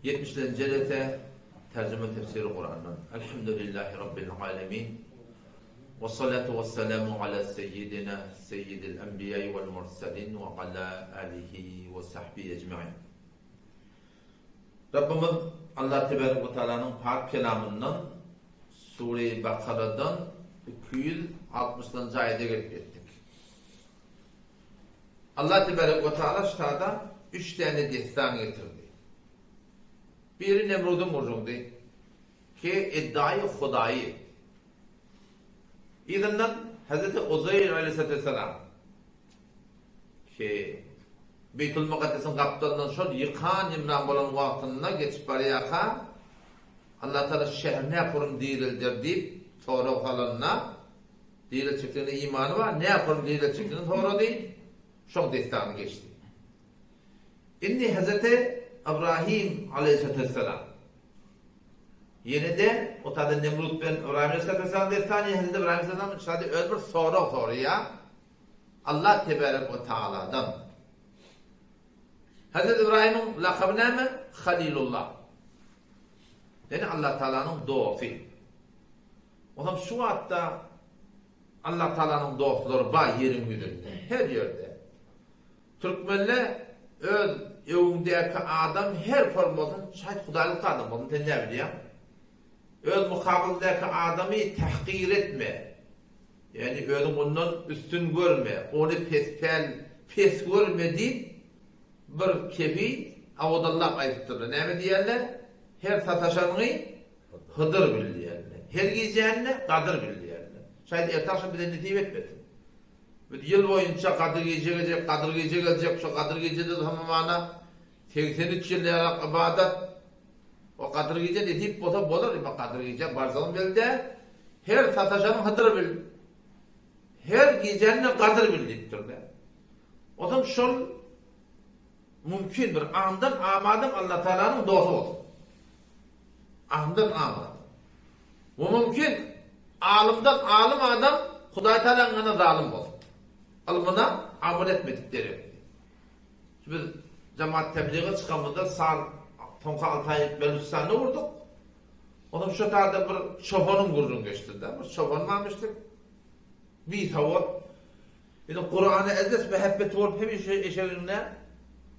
Ýetmişlenji jelese, Terjime tefsiri Kurandan. Elhamdülillahi Rabbil alemin. Ve salatu ve selamu ala seyyidina seyyidil enbiya'i vel murselin ve ala alihi ve sahbihi ecmain. Rabbimiz Allah Tebarek ve Teala'nyň pak kelamyndan Sure-i Bakaradan 260-njy aýada gelip ýetdik. Allah Tebarek we Teala ştada üç däne dessan getirdi. Biri Nemrudyň gürrüňdi, ki iddiaýy hudaýy etdi. Yzyndan Hezreti Uzeýr aleyhissalatu vesselam ki Beýtul Mukaddesiň gapdalyndan şol ýykan ýymran bolan wagtynda geçip barýarka Allah Teala şäheri näkurum direlder diýip sorag salanda Diriltjekdigine imany bar, nähili diriltjekdigini sorady, şoň dessany geçdi. Indi Hezreti Ybrahym aleýhissalam ýene-de o taýda Nemrut bilen Ybrahym aleýhissalam dessany, Hezreti Ybrahym aleýhissalam şady öz bir sorag soraýar Allah tebarek we taaladan. Hezreti Ybrahymyň lakaby näme? Halilullah. Ýani Allah Taalanyň dosty. Onam şu wagtda Allah Tagalanyň dostlary bar ýeriň ýüzünde, her ýerde. Türkmenle öz öňüňdäki adam her form bolsun, şaýt hudaýlyk adam bolsun, sen näme bilýäň? Öz mukabylyňdaky adamy tahkir etme. Ýagny özüň ondan üstün görme, ony pespäl, pes görme diýip bir kefi awadallap aýdypdyrlar. Näme diýýärler? Her sataşanyňy Hydyr bil diýerler. Her gijäni-de Gadyr bil diýerler. Şaýat erte agşam bize nesip etmesin. Biz ýyl boýunça Gadyr gije geljek, Gadyr gije geljek, şo Gadyr gijede tamamana 83 ýyl ýalak ybadat. O Gadyr gije nesip bolsa bolar, emma Gadyr gije barjagyn bel-de, her sataşanyň Hydyr bil. Her gijäni-de Gadyr bil diýipdir-de. Onsoň şol mümkin bir aňdan amadam Allah Tagalanyň dosty bolsun. Aňdan am adam. We mümkin, alymdan alym adam Hudaý Tagalaň ýanynda zalym bolsun. Ylmyna amal etmedik derekli. Şu biz jemaat tebliga çykamyzda sal soňky alty aý Belüçistanda burduk. Onsoň şo taýda bir çopanyň gürrüňi geçdi-de. Bir çopan barmyşdyk. Bisowat. Indi Kurana ezzet mähebbeti bolup hemişe eşeginde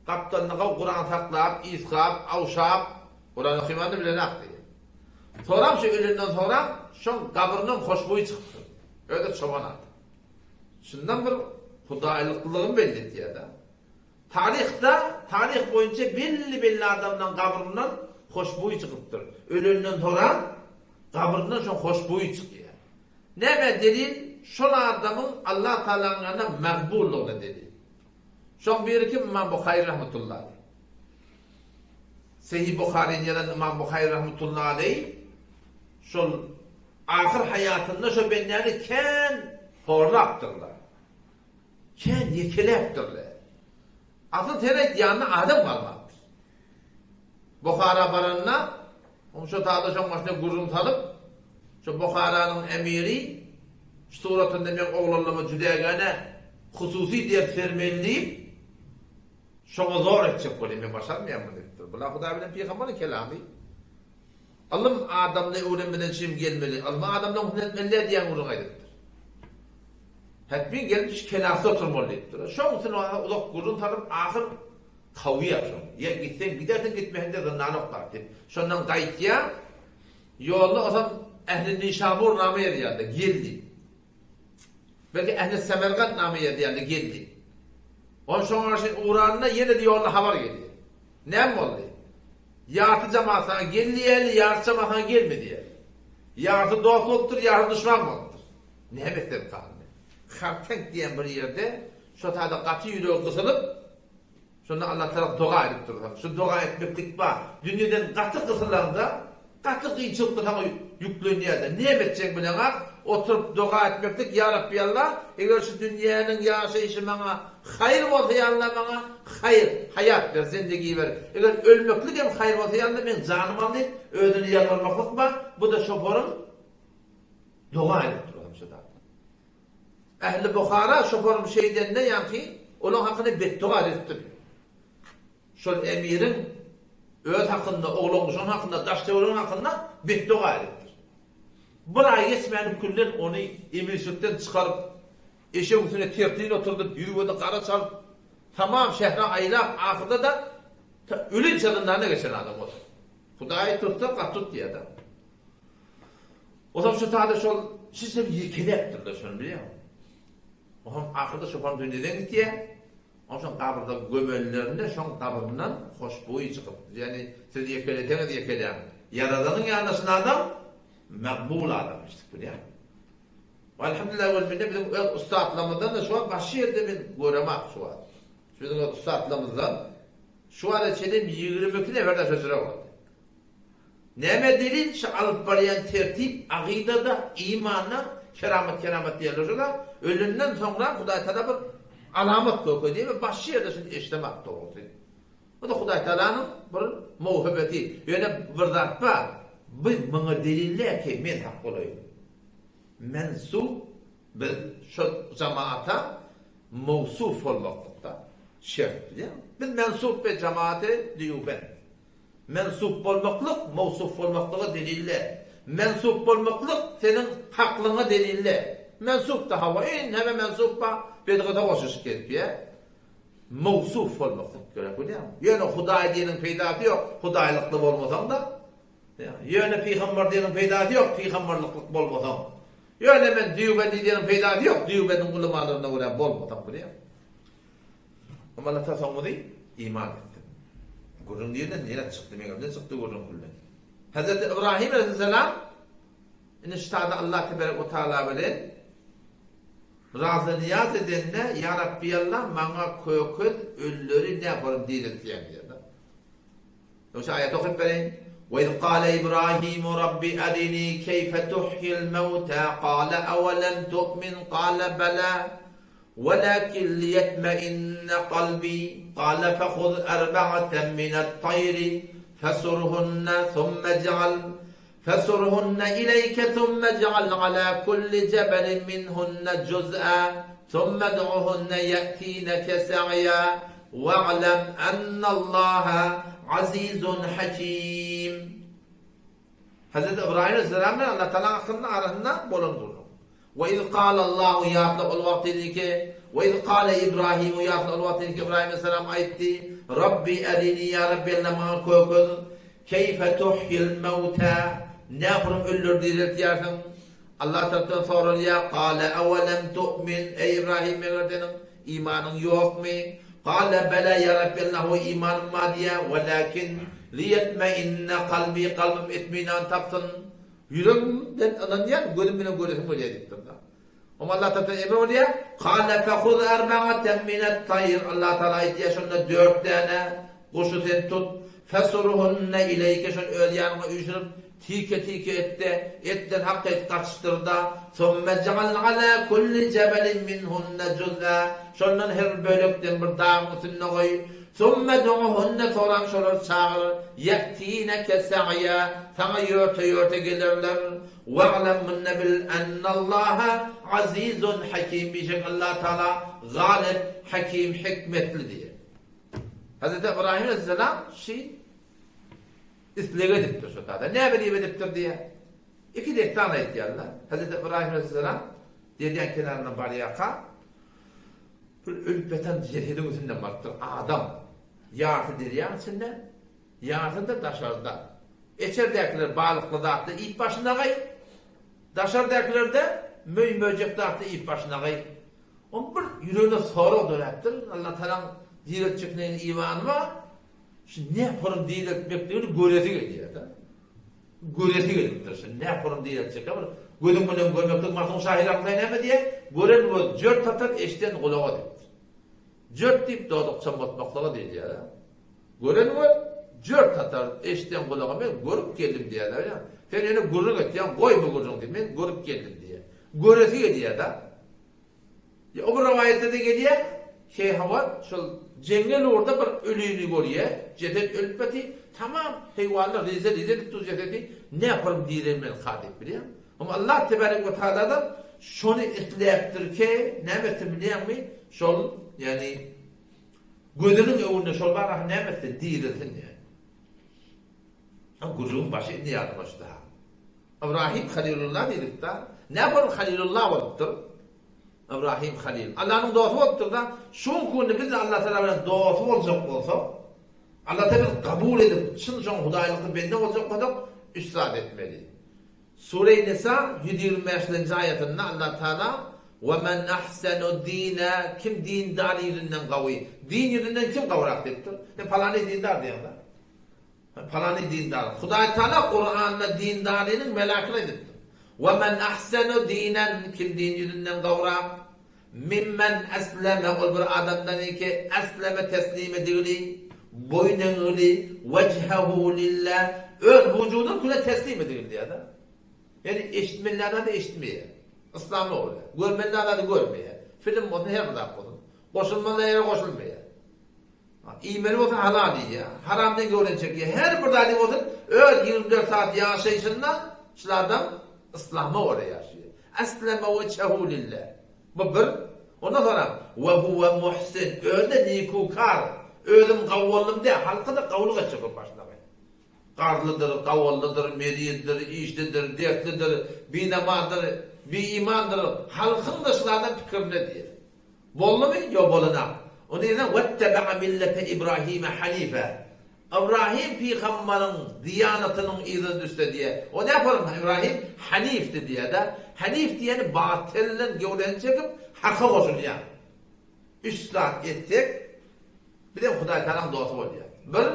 gapdalynda gaw Kuran saklap, ysgap, awşap, Kuran okymany bilenak diýýär. Soram şu ölenden soňra şoň gabryndan hoşboý çykypdyr. Özi çoban adam. Şundan bir hudaýlyklygyny belli etýär-de. Taryhda, taryh boýunça belli-belli adamlaryň gabryndan hoşboý çykypdyr. Ölenden soňra gabryndan şoň hoşboýy çykýar. Näme delil? Şol adamyň Allah Tagalanyň ýanynda magbullygyna delil. Şoň biri kim? Ymam Buhary rahmetullahi aleýh. Sahih Buharyny ýazan Ymam Buhary rahmetullahi aleýh şol ahyr haýatynda şo bendäni kän horlapdyrlar. Kän ýekeläpdirler. Asyl sen aýt ýanynda adam galmapdyr. Buhara baranda Oň şo taýda şoň başyna gürrüň salyp, şo Buharanyň emiri şu suratynda meň oglanlaryma jüdägäne hususy ders bermeli diýip, şoňa zor etjek bolýar, men başarmaýan muny diýipdir. Bular Hudaý bilen pygamberiň kelamy. Ylym adamda öwrenmeden çym gelmeli, ylmy adamdan hünär etmeli däl diýen gürrüň aýdypdyr. Hetmin gelip şu kelasda oturmaly diýipdir. Şoň üçin uzak gürrüň salyp, ahyr Kowýar şony. Ýa gitseň gidersiň gitmeseňde zyndana oklar diýip. Şondan gaýtýar. Ýolda osam ähli Nişabur name ýazýardy, gel diýip. Belki ähli Semerkant name ýazýardy, gel diýip. Ol şoňa garşy ugranda ýene-de ýolda habar gelýär. Näme boldy? Ýarty jemaat saňa gel diýýärdi, ýarty jemaat saňa gelme diýýär. Ýarty dost bolupdyr, ýarty duşman bolupdyr. Näme etsem galdy? Hartenk diýen bir ýerde şo taýda gaty ýüregi gysylyp, Şonda Allah tarap doga edip dursaň, şu doga etmeklik bar. Dünýeden gaty gysylaňda, gaty kynçylykda saňa ýüklenýär-de, näme etjegiňi bileňok, oturyp doga etmeklik, Ýa Rabbi Alla, eger şu dünýäniň ýaşaýşy maňa haýyr bolsa ýa Alla maňa haýyr, haýat ber, zindegi ber. Eger ölmeklik hem haýyr bolsa ýa Alla meň janymy al diýip, özüne ýalbarmaklyk bar. Bu-da şoparyň doga edip durany şu zat. Ähli Buhara şoparyň şeýdenine ýaňky olaň hakyna betdoga edipdir. Şol emiriň. Öz hakynda, oglan-uşagyň hakynda, daş-töweregiň hakynda betdoga edipdir. Bir aý geçmäni külden ony emirçilikden çykaryp, eşek üstüne tertlin oturdyp, ýüz-gözi gara çalyp, tamam şähre aýlap, ahyrda-da ta ölinçä zyndanda geçen adam ol. Hudaýy tutsa, gaty tut diýýär-de. Ozal şu sada şol şişem ýekeläpdir-de şony bilýäňmi? Oňam ahyrda çopan dünýeden gitýär. Onsoň gabyrda gömenlerinde şoň gabryndan hoşboý çykypdyr. Ýagny siz ýekeleseňiz ýekeläň. Ýaradanyň ýanynda şun adam makbul adam eşidip bilýäňmi? Alhamdulillah wel minne biziň öz ussatlarymyzdan-da şu wagt başga ýerde men göremak şu wagt. Şu biziň öz ussatlarymyzdan şu wagta çenli 22 nefer daşa jyra boldy. Näme delil şu alyp barýan tertip agydada imanda keramat keramat diýerler şoda ölenden soňra Hudaý Taala bir alamat görkezýär we başga ýerde şuny eşdemak dogrusy. Bu da Hudaý Taalanyň bir mowhibeti. Ýöne bir zat bar bu muňa delil däl ki men hak bolaýyn. Mensub biz şol jamaata mowsuf bolmaklykda şert bilýäňmi? Biz mensub we jamaate dýubend. Mensup bolmaklyk mowsuf bolmaklyga delil däl. Mensup bolmaklyk seniň haklygyňa delil däl. Mensup-da hawa, ençeme mensup bar, bedgata goşulyşyp gezipýär. Mowsuf bolmaklyk gerek, bilýäňmi? Ýöne Hudaý diýeniň peýdasy ýok, hudaýlykly bolmasaň-da. Ýöne pygamber diýeniň peýdasy ýok, pygamberliklik bolmasaň. Ýöne men dýubendi diýeniň peýdasy ýok, dýubendiň ulamalaryna görä bolmasaň, bilýäňmi? Emma Allah Taala soňuny iman etsin. Gürrüň nirden nirä çykdy, meňemden çykdy gürrüň küllen. Hazreti Ibrahim aleyhisselam indi şu taýda Allah tebarek we taala bilen razy niýaz edende ýa Rabbi Allah maňa kökez ölüleri nähorum diriltýäň diýýär. Şu aýaty okyp bereýin. We iz kale Ibrahimu Rabbi arini keýfe tuhyil mewta kale awelem tu'min kale bela Welakin liýetmeinne kalbi, kale fehuz erba'aten minet-taýri fesurhunne summe ij'al fesurhunne ileýke summe ij'al ala kulli jebelin minhunne juz'a summe ud'uhunne ýe'tineke sa'ýa wa'lem ennallaha azizun hakim. Hezreti Ybraýym aleyhisselam bilen Allah Tagalaň hakynda arasynda bolan gürrüň. We iz kalallahu ýatla ol wagtyny ki, We iz kale Ibrahimu ýatla ol wagtyny ki Ybraýym aleyhisselam aýtdy, Rabbi erini ýa Rabbi Allah maňa kökez, keýfe tuhyil mewta, nähurum ölüleri direltýärsiň? Allah tarapdan soralýar, Kale ewelem tu'min, eý Ybraýym meger seniň imanyň ýokmy? Kale bela ýa Rabbi Allah we imanym bar diýýär, welakin liýetmeinne kalbi kalbym itminan tapsyn. Ýüregimden ynanýan, gözüm bilen göresim gelýär diýipdir-de. Oňa Allah tarapdan emr bolýar, Kale fehuz erba'aten minet-taýr, Allah Tagala aýdýar, şonda dört däne guşy sen tut, fesurhunne ileýke, şony öz ýanyňa üýşürip, tike-tike et-de, et bilen hak et gatyşdyr-da, summe ja'al ala kulli jebelin minhunne juz'a, şondan her bir bölekden bir dagyň üstünde goý, Summe du'uhunne soran şolary çagyr, ýe'tineke sa'ýa, saňa ýörte-ýörte gelerler, wa'lem munda bil ennallaha azizun hakim bişek Allah Taala galyp, hakim, hikmetli diýen. Hazreti Ybrahim aleyhisselam şi isleg edipdir şo tada. Näme diýip edipdir diýýär. Iki dessan aýtýarlar. Hazreti Ybrahim aleyhisselam derýaň kenaryna barýarka Bir ölüp ýatan jesediň üstünden barypdyr. Adam. Ýarysy derýaň içinde, ýarysy-da daşarda. Içerdäkiler balykly zatly iýip başynagaý, daşardakiler-de möý-möjek zatly iýip başynagaý. Onuň bir ýüreginde sorag döräpdir, Allatagalaň direltjekligine imany bar, şu näporum direltmekligini göresi gelýär-de. Göresi gelipdir şu näporum direltjek-ä bir gözüň bilen görmeklik Magtymguly şahyr aňtaý näme diýýär? Gören göz jört tapar, eşiden gulaga diýipdir. Jört diýip dodak çommaltmaklyga diýilýär-ä. Gören göz jört atar, eşiden gulaga men görüp geldim diýýär-dä. Sen ýöne gürrüň etýäň, goý bu gürrüňi diýip, men görüp geldim diýýär. Göresi gelýär-dä. Ýa o bir rowaýatda-da gelýär, Şeýhawat şol jeňňel ugurda bir ölini görýär, jeset ölüp ýatyr, tamam heýwanlar rize-rize edip dur jesedi, nähorym direlmeli-ka diýip bilýäňmi? Amma Allah tebarek we taaladan şony isläpdir ki, näme etsin bilýäňmi? Şol, ýagny gözüniň öňünde şol bar ahy näme etsin, dirilsin diýýär. Gürrüňiň başy indi ýadyma düşdi-ha. Ybrahym Halilullah diýdik-da. Näme bolup Halilullah bolupdyr? Ybrahym Halil. Allanyň dosty bolupdyr-da. Şu günki günde biz-de Allatagala bilen dosty boljak bolsak, Allatagala biz kabul edip, çyn şoň hudaýlykly bende boljak bolsak, üç zat etmeli. Sure-i Nisa 125-nji aýatynda Allatagala, Ve men ahsenu dine, kim dindar ýüzünden gawy, din ýüzünden kim gawrak diýipdir. Sen palany dindar diýeňda. Palany dindar. Hudaý Taala Kuranda dindarynyň melakyny aýdypdyr. Ve men ahsenu dinen, kim din ýüzünden gawrak, mimmen esleme, ol bir adamdan ki esleme teslim edigli, boýun egigli, wejhehu lillah, öz wujudyny küle teslim edigli diýýär-de. Ýani eşitmeli zady eşitmeýär. Yslama görä. Görmeli zady görmeýär. Film bolsun, her bir zat bolsun. Goşulmaly ýere goşulmaýar. Iýmeli bolsa halal iýýär. Haramdan göwreni çekýär. Her bir zady bolsun öz 24 saat ýaşaýşynda şul adam yslama görä ýaşaýar. Esleme wejhehu lillah. Bu bir. Ondan soňra we huwe muhsin. Özi-de nikukar. Özüm gawy boldum dä, halka-da gawulyk etjek bolup başlamaý. Garlydyr, gawunlydyr, merizdir, işlidir, dertlidir, binamazdyr, biimandyr, halkyň-da şul adam pikirinde diýýär. Boldumy? Ýok, bolanok. Onda ýene Wettebe'a millete Ibrahime hanife. Ybrahym pygambaryň diýanatynyň yzyna düşse diýýär. O näme Ybrahym hanifdi diýýär-de. Hanif diýeni batyldan göwresini çekip, haka goşulýan. Üç zat etsek, bizem Hudaý Tagalaň dosty bolýarys. Bir,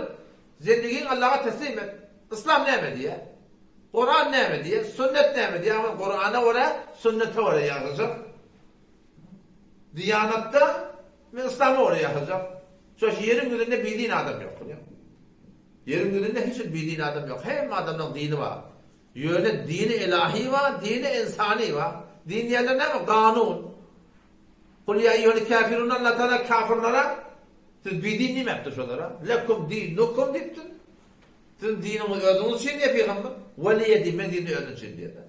zendigiňi Allaha teslim et. Yslam näme diýýär? Kuran näme diýýär? Sünnet näme diýýär? Men Kurana görä, sünnete görä ýaşajak. Diýanatda men yslama görä ýaşajak. Şo ýeriň ýüzünde bidin adam ýok. Ýeriň ýüzünde hiç bir bidin adam ýok. Hemme adamlaryň dini bar. Ýöne dini ilahi bar, dini ynsany bar. Din diýende näme? Kanun. Kul ýa eýýuhel kafirun Allah Taala kafirlere siz bidin diýmepdir şolara. Lekum dinukum diýipdir. Siziň diniňiz özüňiz üçin diýýär pygamber. Weliýe din, meň dinim özüm üçin diýýär.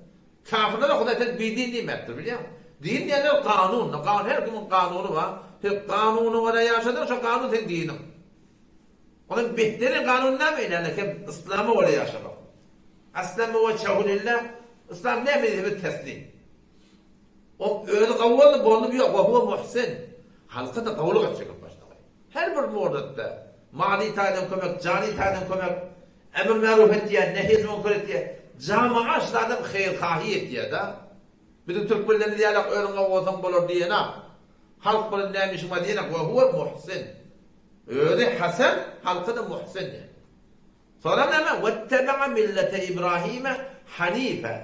Kafirlere Hudaý sen bidin diýmepdir bilýäňmi? Din diýende kanun, kanun her kimiň kanuny bar. Sen kanuna görä ýaşasaň şo kanun seň diniň. Onuň beteri kanun näme ýa-da kim yslama görä ýaşamak. Aslama wejhehu lillah, yslam näme diýse biz teslim. O özi gawy boldy, boldumy ýok, we huwe muhsin. Halka-da gawulyk etjek bolup başlady. Her bir murdatda maliý taýdan kömek, jany taýdan kömek, emr märuf etýär, nehy müňker etýär. Jamaga şul adam haýyr-hahy etýär-de. Biziň türkmenlerimiz ýalak özüň gawy bolsaň bolar diýenak. Halk bilen näme işiň bar diýenak. We huwe muhsin. Özi hasan, halka-da muhsin diýen. Soňra näme? Wettebe'a millete Ibrahime hanife.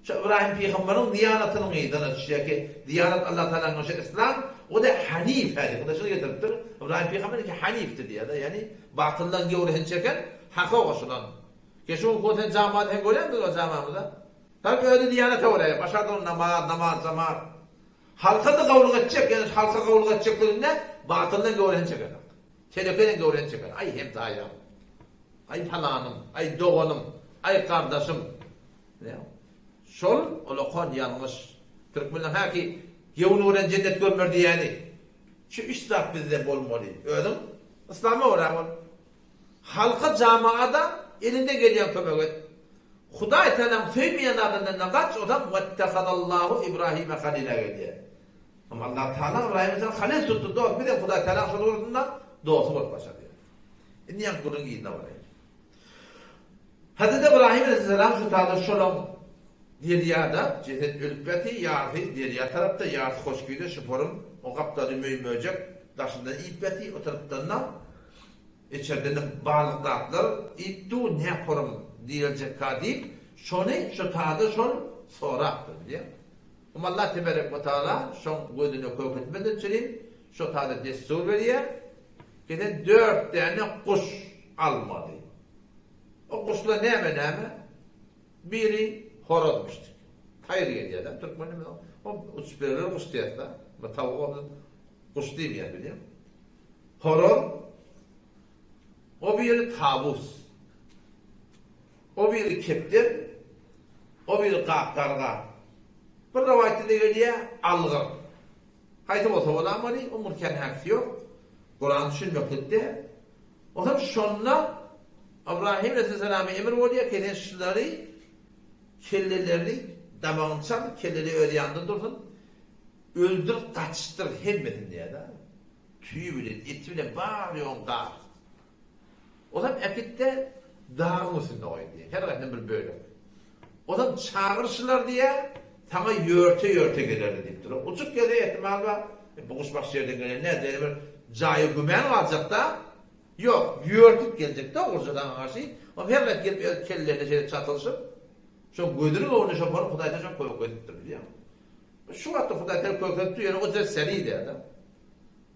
Şu Ybrahym pygamberiň diýanatynyň yzyna düşýär ki, diýanat Allah Tagalanyň şu yslam, o-da hanife diýip, Hudaý şuny getiripdir. Ybrahym pygamber ki hanifdi diýýär-de, ýagny batyldan gewresini çeken, haka goşulan. Ki şu gün sen jamaat hem görýäňdir o jamamyzda. Tabi özi diýanata görä, başardygyny namaz, namaz, jamaat. Halka-da gawulyk etjek, ýagny halka gawulyk etjekliginde batyldan gewresini çekenok. Telekeden göwreni çeker. Aý hemsaýam. Aý palanym. Aý doganym. Aý gardaşym. Şol olakan ýalňyş. Türkmenler häki gewni gören jennet görmer diýýäni. Şu üç zat bizde bolmaly. Özüň yslama görä bol. Halka jamaada elinden gelýän kömek et. Hudaý Tagalaň söýmeýän zadyndan gaç ozam Wettehazallahu Ibrahime halila gelýär. Amma Allah Tagala Ybraýymy sen halyl tutdy dost, bizem Hudaý Tagalaň şol ugrunda dosty bolup başarýarys. Indi ýaňky gürrüň yzyna baraýyn. Hazreti Ybraýym aleyhisselam şu taýda şolaň derýada jeset ölüp ýaty, ýarysy derýa tarapda, ýarysy hoşküýde şu forum o gapdaly möý-möjek daşyndan iýip ýaty, o tarapdan-da içerden-de balyk zatlar iýip dur, nä forum direljekka diýip, şony şu taýda şol sorapdyr, bilýäňmi? Hem Allah teberek we taala şoň gözüne kök etmez üçin şo taýda dessur berýär ki sen dört däne guş almaly. O guşlar näme näme? Biri horazmyşdyk. Taýr gelýär-de türkmen dilinde. O uçup berler guş diýýär-de. Bu tawuk bolsa guş diýmeýär bilýäň. Horaz o biri tawus. O biri kepder, o biri gak garga. Bir rowaýatda gelýär, algyr. Haýsy bolsa bolamaly, oň bir kän häkisi ýok. Kurany düşünmeklikde. Onsoň şonda. Ybrahym aleyhisselama emir bolýar ki, sen şulary kellelerini damagyny çal, kelleleri öz ýanynda dursun, öldür, gaçyşdyr hemmesini diýýär-de. Tüýi bilen, eti bilen bar-ýoguny gar. Ozam äkit-de, dagyň üstünde goý diýýär. Her haýsyna bir bölek. Ozam çagyr şular diýýär, saňa ýörte-ýörte gelerler diýipdir. Uçup gelse ähtimal bar. Bu guş başga ýerden gelen nädip bir jaýa gümän galjak-da. Ýok, ýörtüp geljek-de gurja saňa garşy. Ol her gezek gelip öz kellelerine şeýle çatylyşyp, şoň gözüniň öňünde şopany Hudaýdan şoň kömek edipdir bilýäňmi? Şu wagtda Hudaýdan kömek edipdir, ýöne o jüre seri däl-de.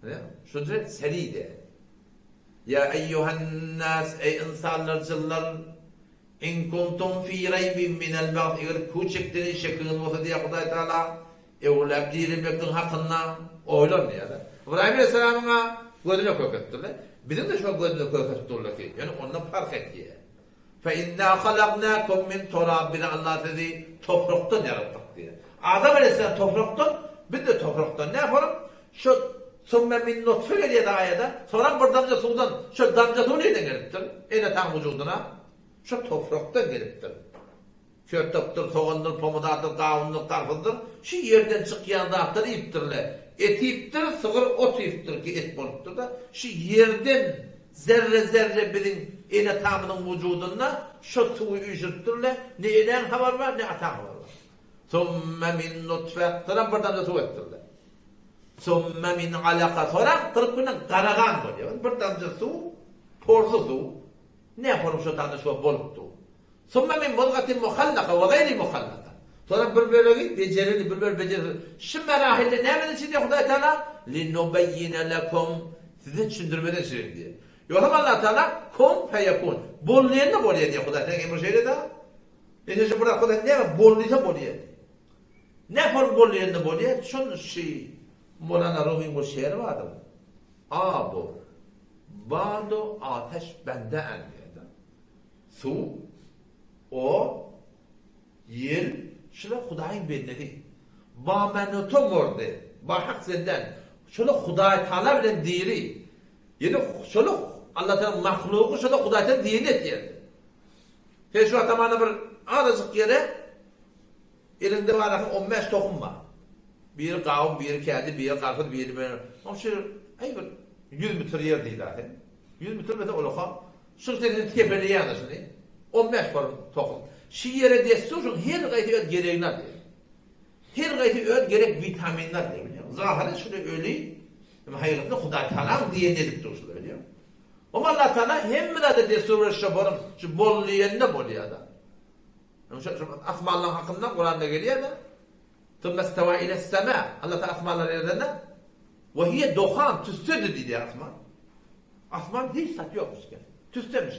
Bilýäňmi? Şu jüre seri däl. Ýa eýýuhan-nas, eý ynsanlar, jynlar, in kuntum fi reýbin minel ba'th, eger küçükden şekiňiz bolsa diýýär Hudaý Tagala, öwrüläp dirilmekligiň hakynda oýlan diýýär. Ybraýym aleýhissalamyň-a gözüne kök etdirler. Biziň-de şoň gözüne kök edip durlar ki, ýöne ondan parh etýär. Fe inna halaknakum min turab, biz Allah sizi toprakdan ýaratdyk diýýär. Adam aleýhissalam toprakdan, biz-de toprakdan. Näme Şu Summe min nutfe gelýär aýada, soňram bir damja suwdan, şo damja suw nirden gelipdir? Ene-ataň wujudyna şo toprakdan gelipdir. Kertopdyr, sogandyr, pomidordyr, gawundyr, garpyzdyr, şu ýerden çykýan zatlary iýipdirler. Et iýipdir, sygyr ot iýipdir ki et bolupdyr-da, şu ýerden zerre-zerre biziň ene-atamyzyň wujudynda şo suwy üýşüripdirler, ne enäň habary bar, ne ataň habary bar. Summe min nutfe, soňram bir damja suw etdirler. Summe min alaka, soňram 40 günden gara gan bolýar. Bir damja suw, porsy suw, ne bolup şo damja suw bolup dur. Summe min muzgatin muhallaka we gaýri muhallaka. Soňra bir bölegi bejerili, bir bölegi bejerisiz. Şu merahilde nämeden üçin diýýär Hudaý Taala? Linubeýýine lekum, size düşündirmeden üçin diýýär. Ýogsam Allah Taala kun feyekun, bol diýende bolýar diýýär Hudaý Taala emri şeýle-de. Ine şu bir Hudaý näme bol diýse bolýar. Ne bol bol diýende bolýar? Şol şi Molana Rumyň bir şeri bardyr. Abu badu ateş bende en diýýär. Suw, ot, ýel, şular Hudaýyň bendesi. Ba menoto morde, ba hak zenden. Şular Hudaý Taala bilen diri. Ýöne şular Allah Taala mahlugy şular Hudaý Taala diýeni etýär. Sen şu atamana bir azajyk ýere eliňde bar ahyr 15 tohum bar. Biri gawun, biri kädi, biri garpyz, biri bir. Oň şu aý bir 100 metr ýer diýdi sen. 100 metr bolsa olaka Şul seni tepeleýändir şuny. On bäş form tohum. Şu ýere dessur şuň her gaýsy öz geregini alýar. Her gaýsy öz gerek witaminini alýar bilýäňmi? Zahyry şuny öli, emma hakykat Hudaý Tagalaň diýenini edip dur şular bilýäňmi? Oňa Allah Tagala hemme zada dessur berip şo form şu bol diýende bolýar-da. Şu şu asmanlaryň hakynda Kuranda gelýär-de. Summa stawa iles-sema. Allah Tagala asmanlary ýaradanda we hiýe dohan tüssedi diýdi asman. Asman hiç zat ýokmuş eken. Tüssemiş.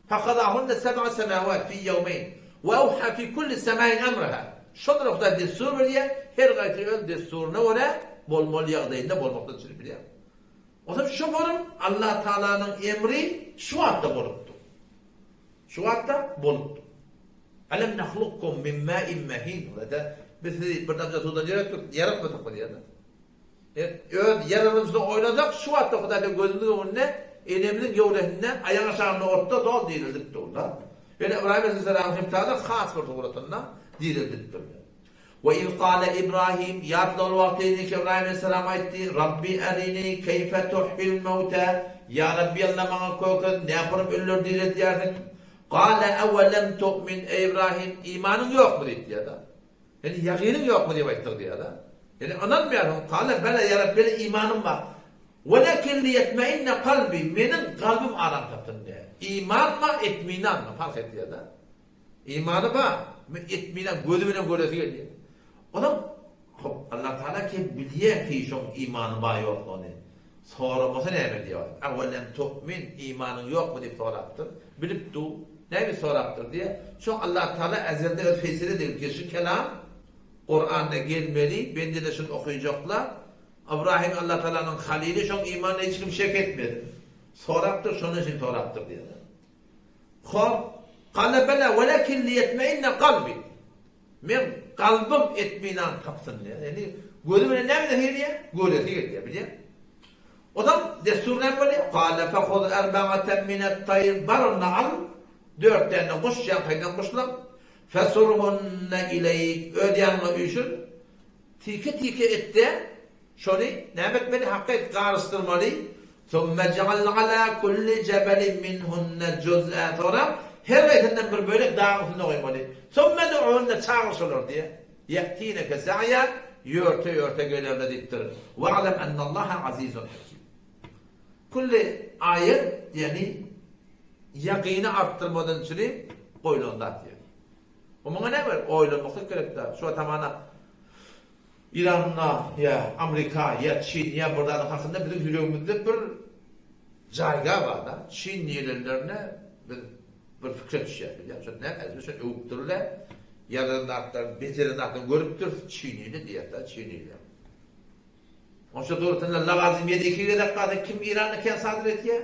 Fakadahunne seb'a semawat fi ýewmeýn we awha fi kulli semain emreha. Şonda Hudaý dessur berýär, her gaýsy öz dessuryna görä bolmaly ýagdaýynda bolmakdan çykyp bilýär. Onsoň şu borum Allah Tagalanyň emri şu wagtda bolupdyr. Şu wagtda bolupdyr. Alem nahlukkum min ma'in mahin. Hudaý biz sizi bir damja suwdan ýaratdyk, ýaratmadykmy diýýär. Öz ýaradylyşyny oýlasak, şu wagtda Hudaýdan gözümiziň öňünde enemiziň göwresinde aýak aşagynda otda doly dirildip dur-da. Ýöne Ybraýym aleýhissalamyň hemsada has bir suratynda dirildip durýar. We iz gale Ibrahim, ýatla ol wagty ki Ybraýym aleýhissalam aýtdy, Rabbi erini keýfe tuhil mewte, Ýa Rabbi Alla maňa kökez, näpurum ölüleri direldýärsiň? Gale ewelem tu'min, eý Ybraýym, imanyň ýokmy diýipdir-de. Ýöne ýagynyň ýokmy diýip aýtdyk diýýär-de. Ýöne ynanmaýarsyň. Kale bela ýa Rabbi meniň imanym bar. Welakin liýetmeinne kalbi meniň kalbym aram tapsyn diýýär. Iman bar, etminan bar. Parh etýär-de. Imany bar, etminan gözi bilen göresi gelýär. Onam hop Allah Taala ki bilýär ki şoň imany bar ýoklugyny. Soramasa näme diýýär? Awelem tu'min imanyň ýokmy diýip sorapdyr. Bilip dur. Näme sorapdyr diýýär. Şo Allah Taala ezelde öz feýsele degip ki şu kelam Kuranda gelmeli, bende-de şuny okyjaklar. Ybrahim Allah Taalanyň halyly şoň imanyna hiç kim şek etmesin. Sorapdyr, şondan üçin sorapdyr diýýär. Hop, Kale bela welakin liýetmeinne kalbi. Meň kalbym etminan tapsyn diýýär. Ýagny gözi bilen näme edesi gelýär? Göresi gelýär, bilýäňmi? Ozal dessur näme bolýar? Gale fehuz erba'aten minet-taýr, bar onda al, dört däne guş, ýaňkydan guşlaň, fesurhunne ileýk, öz ýanyňa üýşür, tike-tike et-de, şony näme etmeli, hakga et, garyşdyrmaly, summe ja'al ala kulli jebelin minhunne juz'a, soňra her haýsyndan bir bölek dagyň üstünde goýmaly, summe du'hunne, çagyr şolary diýýär. Ýe'tineke sa'ýa, ýörte-ýörte gelerler diýipdir. Wa'lem ennallaha azizun hakim. Külli aýat, ýagny ýakyny artdyrmadan üçin goýlan zat ýagny. Bu muňa näme gerek? Oýlanmaklyk gerek däl. Şu tamana Iranda ýa Amerika ýa Çin ýa bir zadyň hakynda biziň ýüregimizde bir jaýga bar-da. Çin diýlenlerine biz Bir pikire düşýär bilýän şo näme edip şo öwüpdirler ýazan zatlaryny bejeren zatlaryny görüpdir çinili diýýär çinili. Onça suratynda lawazym ýedi iki gezek galsa kim Iranda kän sadyr etýär?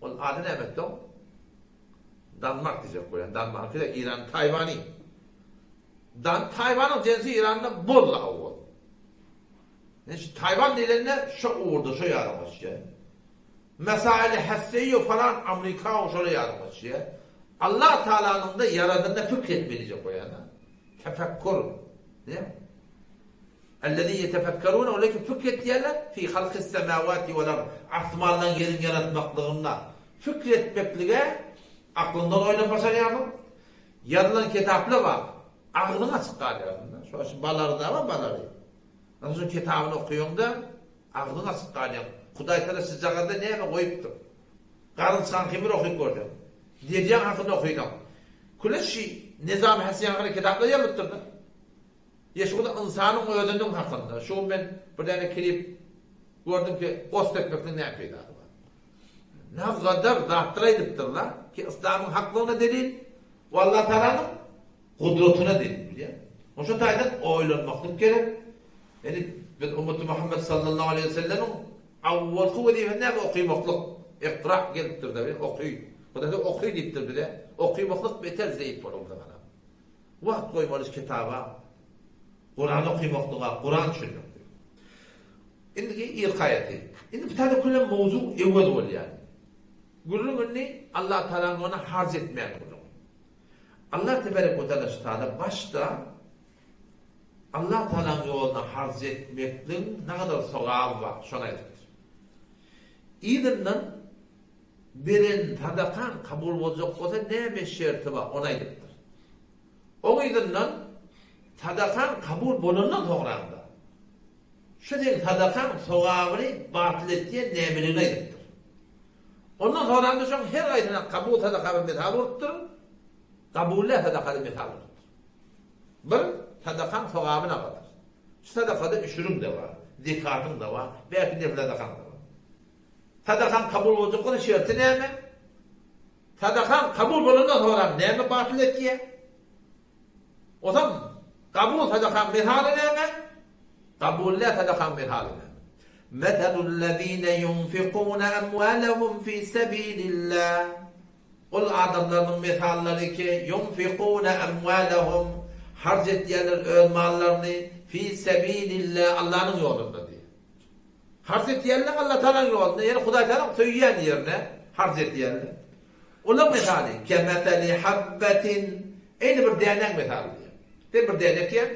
Ol ady näme etdi oň? Danmark diýjek bolýan. Danmark de Iran Taýwany. Dan Taýwanyň jensi Iranda bol owal. Ne şu Taýwan diýlende şo ugurda şo ýaryň geçýär. Mesaili hesseýýe falan Amrika şola ýadyňa düşýär. Allah Taalanyňda ýaradanyna pikir etme diýjek bolýan-da. Tefekkur. Näme? Ellezî ýetefekkerûne olar ki pikir etýärler fî halkis semâwâti wel ard asmanlaryň ýeriň ýaratmaklygynda pikir etmeklige aklyňdan oýlap başarýarsyň. Ýazylan kitaplar bar. Agzyň açyk galýarsyň-da. Şo şu balary-da bar balary. Ana şoň kitabyny okaýaňda Agzyň açyk galýaň. Hudaýtala şyjagazda näme goýupdyr? Garynçgaňky bir okyp görseň. Derýaň hakynda okysaň. Küle şi Nezami Hesýan hakynda kitaplar ýazylypdyr-da. Ýa şu gün ynsanyň özüniň hakynda. Şu gün men bir däne klip gördüm ki, gost etmekligiň näme peýdasy bar? Nagadar zatlar aýdypdyrlar ki, yslamyň haklygyna delil we Allatagalanyň Gudratyna delil bilýän. Oşo taýdan oýlanmaklyk gerek. Ýani biz ummaty Muhammet sallallahu aleýhi we sellemiň awwalky wezipesi näme okymaklyk. Ikra gelipdir da oky. Hudaý oky diýipdir bize. Okymaklyk beter zeýip bolar bize. Wagt goýmaly kitaba. Kuran okymaklyga, Kuran düşünmeklige. Indiki irki aýaty. Indi bu taýda külem mowzuk öwez bolýar. Gürrüň indi Allah Taalanyň ýoluna harç etmäň gürrüňi. Allah teberek we taala şu taýda başda Allah Taalanyň ýoluna harç etmekligiň nagadar sogaby bar, şony aýdypdyr. Yzyndan beren sadakaň kabul boljak bolsa näme şerti bar, ony aýdypdyr. Oň yzyndan sadakaň kabul bolandan soňra-da şu seň sadakaň sogabyny batyl etýän nämeligini aýdypdyr. Ondan soňra-da şoň her haýsyna kabul sadaka bir mysal bolupdyr, kabul däl sadaka-da mysal bolupdyr. Bir sadakaň sogaby nagadyr. Şu sadakada üşüriň-de bar, zekatyň-da bar, belki nefil sadakaň-da bar. Sadakaň kabul boljak bolsa şerti näme? Sadakaň kabul bolandan soňra näme batyl etýär? Ozam kabul sadakaň mysaly näme? Kabul däl sadakaň mysaly näme? Meselullezine ýunfikune emwalehum fi sebilillah Ol adamlarynyň mysallary ki, ýunfikune emwalehum harç etýärler öz mallaryny fi sebilillah Allanyň ýolunda diýýär. Harç etýärler Allah Tagalaň ýolunda, ýagny Hudaý Tagalaň söýýän ýerine harç etýärler. Olaň mysaly, kemeseli habbetin, eýni bir dänäň mysaly diýýär. Sen bir däne ekýäň,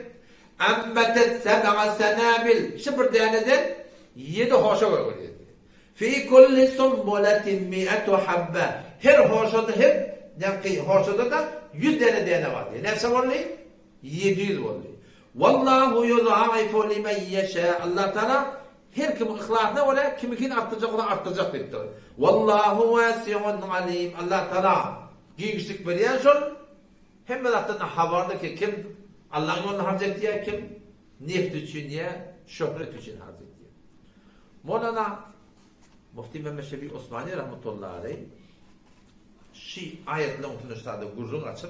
ambetet seb'a senabil, şu bir däneden ýedi hoşa gögerýär diýýär. Fi kulli sunbulatin mi'etu habbe, her hoşada her ýaňky hoşada-da ýüz däne däne bar diýýär. Näçe boldy? 700 boldy. Wallahu yudaifu limen ýeşa, Allah Tagala her kimiň yhlasyna görä kimikini artdyrjak bolsa artdyrjak diýipdir. Wallahu wasiun alim, Allah Tagala giňişlik berýän şol, hemme zatdan habarly ki kim Allaň ýolunda harç etýär, kim nefsi üçin ýa şöhret üçin harç etýär. Molana Mufti Mehmet Şefi Osmani rahmetullahi aleýh şi aýatlaryň üstünde şu gürrüň açyp,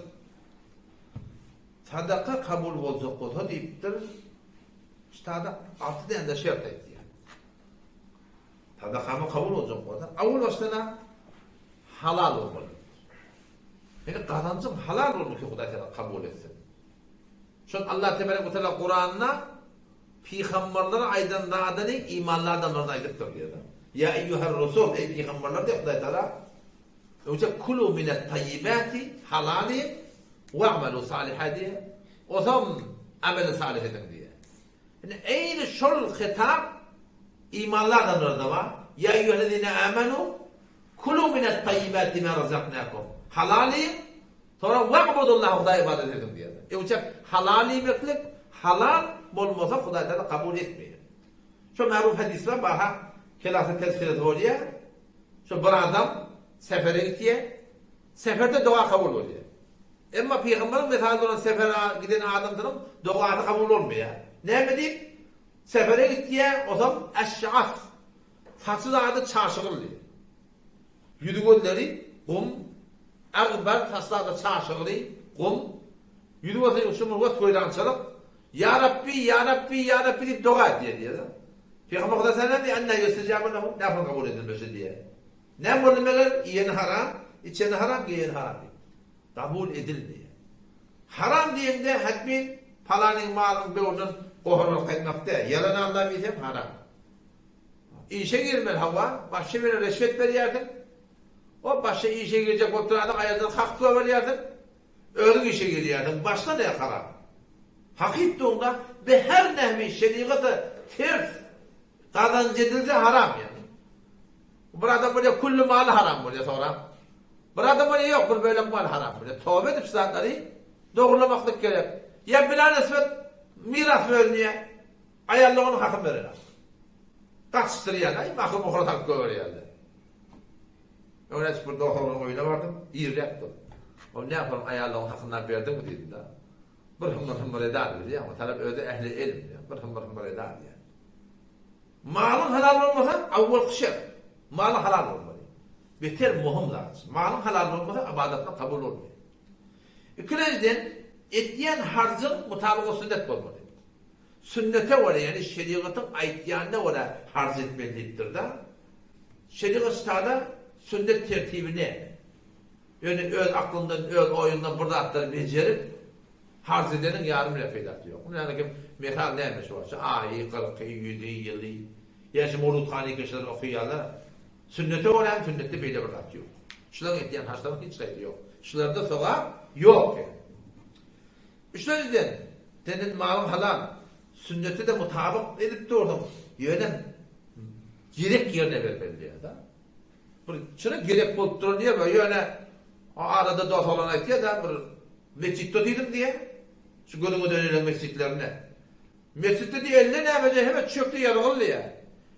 Sadaka kabul boljak bolsa diýipdir, ştada alty däne şert aýtýar. Sadakamy kabul boljak bolsa, awal başdan halal bolmaly. Ýani gazanjyň halal bolmaly ki Hudaý seni kabul etsin. Şol Allah tebarek we taala Kuranda pygamberlere aýdan zadyny imanly adamlaryna aýdypdyr diýýär. Ýa eýýuher rusul, eý pygamberler diýýär Hudaý Tagala, öňçe kulu minet taýýibati, halal iýiň, wa'malu saliha diýýär. Osam ameli salih ediň diýýär. Indi eýni şol hitap imanly adamlarda bar. Ýa eýýuhellezine amanu kulu minet taýýibati ma razaknakum. Halal iýiň, soňra wa'budullaha Hudaýa ybadat ediň diýýär. Öňçe halal iýmeklik halal bolmasa Hudaý Tagala kabul etmeýär. Şo maruf hadyslar bar-ha, kelasy tezkiresi bolýar. Şo bir adam sefere gitýär. Seferde doga kabul bolýar. Emma pygamberiň mysaly bolan sefere giden adamsynyň dogasy kabul bolmaýar. Näme diýip? Sefere gitýär, osam eş'as, saçy zady çaşygyldy. Ýüzi-gözleri gum, agbar saçlary-da çaşygly gum, ýüzi bolsa ýumşak weýrançylyk. Ýa Rabbi, ýa Rabbi, ýa Rabbi diýip doga edýär diýýär. Pygamber Hudaý näme diýýär? Enna ýustejabu lehu, näme kabul edilmesi diýýär. Näme boldy meger? Iýeni haram, içeni haram, geýeni haram diýip. Kabul edilmeýär. Haram diýende hetmin palanyň malynyň böwründen gohar bolup gaýtmak däl. Ýalan aldap iýseň haram. Işe girmeli hawa, başga birine reşwet berýärsiň. O başga işe girjek bolup duran adam aýaldan hak goýberýärsiň. Özüň işe girýärsiň, başda ne haram. Hakyt duňda be her nehwi şerigata ters gazanç edilse haram ýagny. Bir adam bolýar külli maly haram bolýar soňra. Bir adam bolýar ýok bir bölek maly haram bolýar. Toba edip şu zatlary dogurlamaklyk gerek. Ýa bilanisbet miras bölünýär. Aýallar onuň hakyny berenok. Gatyşdyrýarlar, aý mahyr-muhyra salyp goýberýärler. Öňräçik bir dos oglanyň öýüne bardym, irräkdi. Ol näme onuň aýallaryň hakyny alyp berdiňmi diýdim-de. Bir hymyr-hymyr edar bilýäňmi, talap özi ähli elm, bir hymyr-hymyr edar diýýär. Malyň halal bolmasa, awwalky şert, malyň halal bolmaly. Beter möhüm zat. Malyň halal bolmasa, ybadatlar kabul bolmaýar. Ikilenjiden, edýän harjyň mutabygy sünnet bolmaly. Sünnete görä, ýagny şerigatyň aýtýanyna görä harç etmeli diýipdir-de. Şerigat ştada sünnet tertibi näme? Ýöne öz aklyňdan, öz oýuňdan bir zatlary bejerip, harç edeniň ýarym bile peýdasy ýok. Ýagny kim, mesal näme şu wagt? Şu aýy, kyrky, ýüzi, ýyly, ýa şu muruthany keşler okaýarlar. Sünnete görämi, sünnetde beýle bir zat ýok. Şularyň etýän harçlarynyň hiç haýsy ýok. Şularda sogap ýok ýagny. Üçünjiden, senden malyň halal, sünnete-de mutabyk edip dursuň, ýöne gerek ýerine bermeli diýýär-de. Bir çyna gerek bolup duran ýer bar, ýöne arada dos oglan aýtýar-da, bir metjitde otyrdym diýýär, şu gözüňe dönelen metjitlerinde. Metjitde diýýär, elde nämeje hemme çökde ýazgyl diýýär.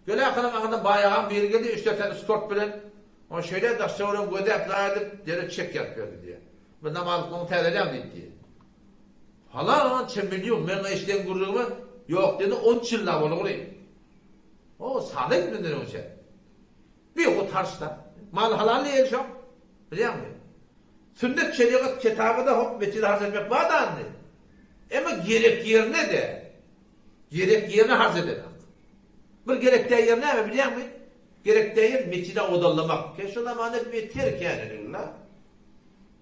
Gel ahyryň aňyrdan baý agaň biri geldi, üç-dört sany skort bilen, ony şeýle daş-töweregi gözäp zaýa edip, derrew çek ýazyp berdi diýýär. Bir namazlygyňy täzeläň diýipdi. Palança million meň eşiden gürrüňime ýok diýende on üç ýyl bolugry. O salyk menden öňçe. Bir hut harçda. Mal halal diýen şo. Bilýäňmi? Sünnet şerigat kitabyda hop metjide harç etmek bar da indi. Emma gerek ýerine de. Gerek ýerine harç edenak. Bir gerek däl ýer näme bilýäňmi? Gerek däl ýer metjide odallamak. Ke şo zamanda beter käneligi.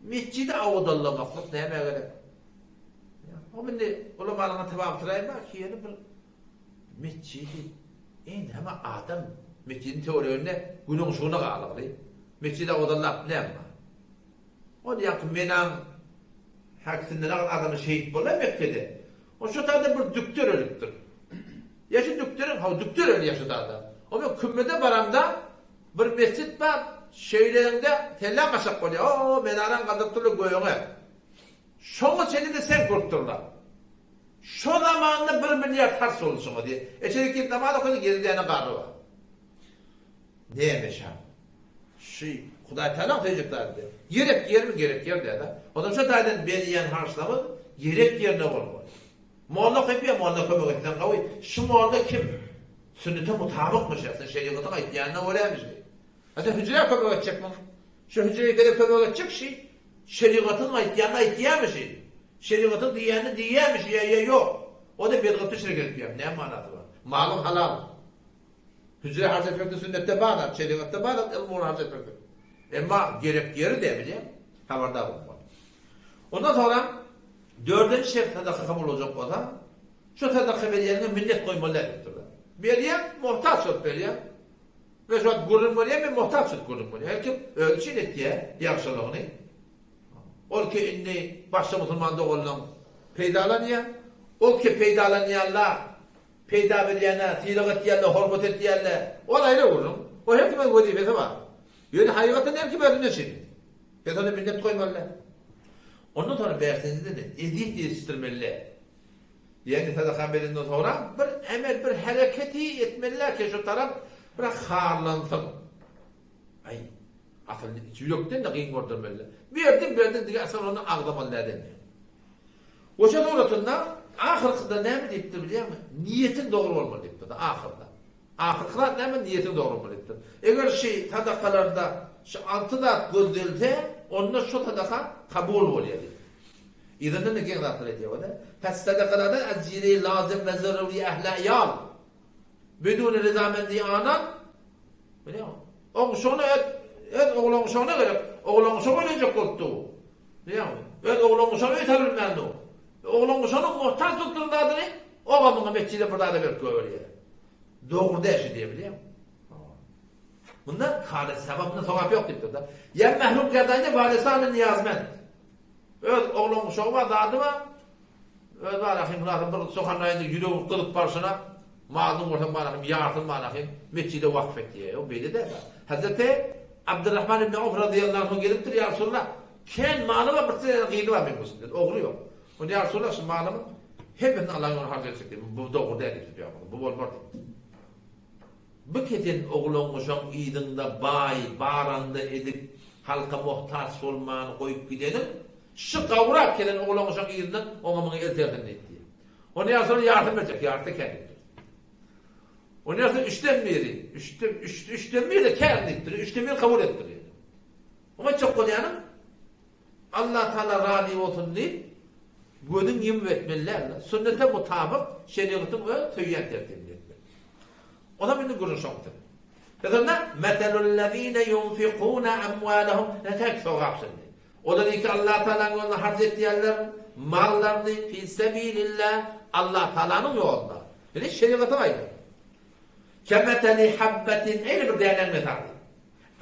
Metjidi awodallamaklyk nämä gerek? O indi ulamalaryň tabagy turaýyn bar ki ýöne bir metjidi eneme adam metjidiň töwereginde günüň yşygyna galygly. Metjidi awodallap näme bar? Ol ýaňky menaň häkisinden agyr adamy şehit boldy Mekgede. O şo taýda bir dükder ölüpdir. Ýa şu dükderiň, hawa dükder ölýär şo taýda. O men kümmede baramda Bir mesjit bar, şeýleňde kelläň aşak bolýar, o-o, menaraň galdyryp durlar göýüňe. Şoňa çenli-de sen gurup durlar. Şo zamanda bir milliard harç boldy şoňa diýýär. Eçerik girip namaz okady, ýedi däne garry bar. Näme şa? Şu Hudaý Tagalaň söýjek zady däl. Gerek ýermi, gerek ýer däl-ä. Onsoň şo taýdan berýän harçlamyz gerek ýerine bolmaly. Molla köpýä, molla kömek etseň gowy. Şu molla kim? Sünnete mutabykmy şahsy, şerigatyň aýtýanyna görämi şi? A sen hüjrä kömek etjekmiň? Şu hüjre gezek kömek etjek şi, şerigatyň aýtýanyny aýtýamy şi? Şerigatyň diýýänini diýýämi şi ýa ýa ýok? O-da bedgaty şirk edip ýör. Näme manasy bar? Malyň halal. Hüjre harç etmekde sünnetde bar zat, şerigatda bar zat, ylym ugruna harç etmekde. Emma gerek ýeri-de bilýäň, habardar bolmaly. Ondan soňra dördünji şert sadaka kabul boljak bolsa, şu sadaka berýäniňe minnet goýmaly däl diýipdirler. Berýäň, muhtaç bolup berýäň. Men şu wagt gürrüň berýän, men muhtaç bolup gürrüň berýän. Her kim özi üçin etýär ýagşylygyny. Ol ki indi başga musulman doganlaň peýdalanýar. Ol ki peýdalanýanlar peýda berýäne sylag etýärler, hormat etýärler. Ol aýry gürrüň. O her kimiň öz wezipesi bar. Ýöne hakykatdan her kim özünden üçin. Biz ony minnet goýmaly däl. Ondan soňra bäşinjiden ezýet ýetişdirmeli däl. Ýagny sadaka berenden soňra bir emel, bir hereketi etmeli ki şu tarap biraz harlansyn. Aý, asyl ýürekden-de gyn gördürmeli. Berdim, berdim diýip asyl ony agzamaly däl indi. Oşa suratynda ahyrkyda näme diýipdir bilýäňmi? Niýetiň dogry bolmaly diýipdir ahyrda. Ahyrky zat näme? Niýetiň dogry bolmaly diýipdir. Eger şi sadakalarda şu alty zat gözlelse, onda şo sadaka kabul bolýar diýipdir. Yzyndan-da geň zatlar edýär o-da. Pes sadakalardan az-zire lazym we zaruri ähle aýal. Biduni rizamendi anan. Bilýäňmi? Oň şony öz öz ogluň şona gerek. Ogluň şoňa öýlenjek bolupdy. Bilýäňmi? Öz ogluň şona öý salybilmändi. Ogluň şonuň muhtaç bolup duran zadyny oga muňa metjide bir zada berip goýberýär. Dogry däl şu diýe bilýäňmi? Bunda kary sabap, bunda sogap ýok diýipdir-de. Ýa mehrum gerdaýda warisany niýazmend. Öz ogluň uşagy bar, zady bar. Öz barahym hynasy bir sohanlaýynda ýüregi gyzyp barşyna, malynyň bolsa barahym ýarsyny barahym metjide wakf et diýýär. Ýok, beýle däl. Hazreti Abdurrahman ibn Awf razyýallahu anhu gelipdir, Ýa Resulallah, kän maly bar, bir tane gyzy bar meň bolsun ogly ýok. Onda ýa Resulallah, şu malymyň hemmesini Allahyň ýoluna harç etjek diýip, bu dogry däl diýipdir pygamberimiz. Bu bolmaz diýipdir. Bu kesen oglangyşaň yzyňda baý baranda edip halka muhtaç bolmany goýup gideniň, şu gawrak gelen oglangyşaň yzyndan oňa muňa eltersiň diýipdi. Onda ýa Resulallah ýarsyny berjek, ýarysy kän diýipdir. Onda ýa Resulallah üçden biri, üçden, üç, üçden biri kän diýipdir, üçden biri kabul edipdir. Oňa aýtjak bolýanym, Allah Taala razy bolsun diýip, gözüň ýumup etmeli däl-de. Sünnete mutabyk şerigatyň öz söýýän tertibinde etmeli. Onam indi gürrüň şoňda. Biz onda meselul-lezine yunfikune amwalahum nätäk sogap şindi. Olar iki Allah Taalanyň ýolunda harç etýärler mallaryny fi sebilillah Allah Taalanyň ýolunda. Indi şerigata aýdyň. Kemeteli habbetin eýle bir dänäň mysaly.